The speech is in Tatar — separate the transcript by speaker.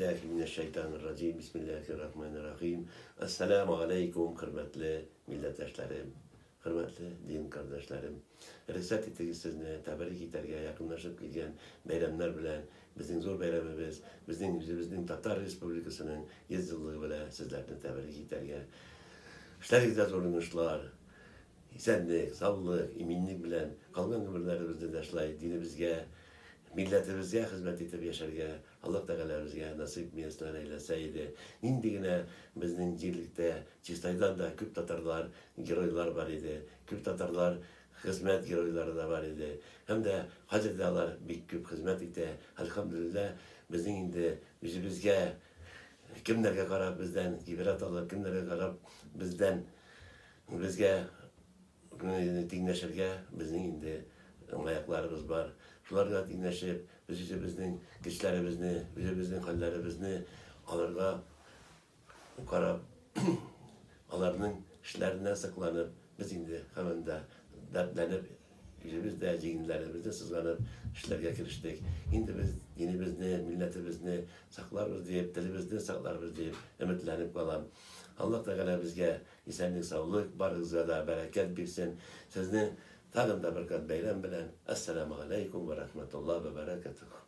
Speaker 1: Әгъузу биллаһи минәш шайтанир раҗим. Бисмиллаһир рахманир рахим. Ассаламу алейкум, хөрмәтле милләттәшләрем, хөрмәтле дин кардәшләрем. Рөхсәт итегез сезне тәбрик итәргә якынлашып килгән бәйрәмнәр белән. Безнең зур бәйрәмебез, безнең үзебезнең Татар Республикасының 100 еллыгы белән сезләрне тәбрик итәргә. Эшләрегездә зур уңышлар, исәнлек, саулык, иминлек белән калган гомерләребезне дә шулай динебезгә, милләтебезгә хезмәт итеп яшәргә Аллаһ Тәгалә безгә насыйп мияссәр әйләсә иде. Нинди генә безнең җирлектә, Чистайдан да күп татарлар, геройлар бар иде. Күп татарлар хезмәт геройлары да бар иде. Һәм дә хәзер дә алар бик күп хезмәт итә. Әлхәмдүлилләһ, безнең инде үзебезгә кемнәргә карап бездән гыйбрәт алып, кемнәргә карап бездән безгә Тиңләшергә безнең инде лаякларыбыз бар. Шуларга тиңләшеп, без үзебезнең көчләребезне, үзебезнең хәлләребезне аларга карап, аларның эшләренә сокланып, без инде һаман да дәртләнеп, үзебез дә җиңнәребезне сызганып эшләргә керештек. Инде без динебезне, милләтебезне сакларбыз диеп, телебезне сакларбыз диеп өметләнеп калам. Аллаһ Тәгалә безгә Исәнлек-саулык, барыгызга да бәрәкәт бирсен. Сезне тагын да бер кат бәйрәм белән. Әссәламү галәйкүм вә рахмәтуллаһ вә бәрәкәтүһ.